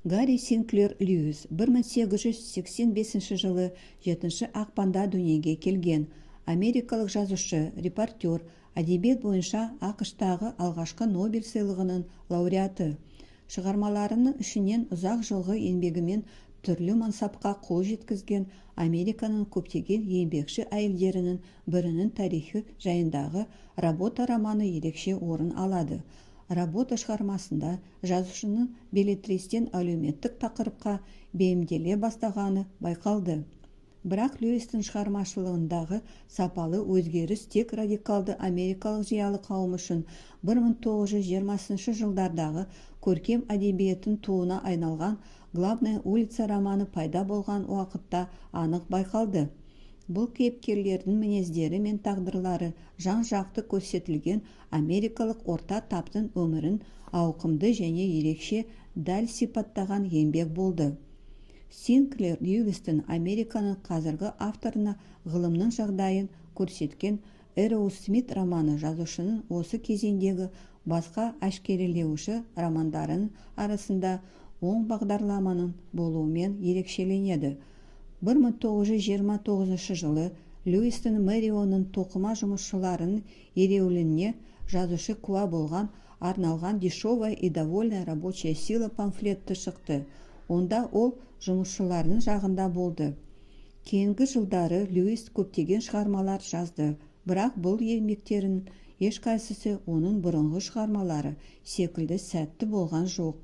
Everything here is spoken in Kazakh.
Гарри Синклер Льюис 1885 жылы 7 ақпанда дүниеге келген америкалық жазушы, репортер, әдебиет бойынша АҚШ-тағы алғашқы Нобель сыйлығының лауреаты. Шығармаларының ішінен ұзақ жылғы еңбегімен түрлі мансапқа қол жеткізген Американың көптеген еңбекші әйелдерінің бірінің тарихы жайындағы «Работа» романы ерекше орын алады. «Работа» шығармасында жазушының беллетристен әлеуметтік тақырыпқа бейімделе бастағаны байқалды. Бірақ Льюистің шығармашылығындағы сапалы өзгеріс тек радикалды америкалық зиялы қауым үшін 1920 жылдардағы көркем әдебиеттің туына айналған «Главная улица» романы пайда болған уақытта анық байқалды. Бұл кейіпкерлердің мінездері мен тағдырлары жан-жақты көрсетілген америкалық орта таптың өмірін ауқымды және ерекше дәл сипаттаған еңбек болды. Синклер Льюистің Американың қазіргі авторына ғылымның жағдайын көрсеткен «Эрроусмит» романы жазушының осы кезеңдегі басқа әшкерелеуші романдарының арасында оң бағдарламаның болуымен ерекшеленеді. 1929 жылы Льюистің Мэрионның тоқыма жұмысшыларының ереуіліне жазушы куә болған арналған «Дешевая и довольная рабочая сила» памфлеті шықты. Онда ол жұмысшылардың жағында болды. Кейінгі жылдары Льюис көптеген шығармалар жазды, бірақ бұл еңбектерінің ешқайсысы оның бұрынғы шығармалары секілді сәтті болған жоқ.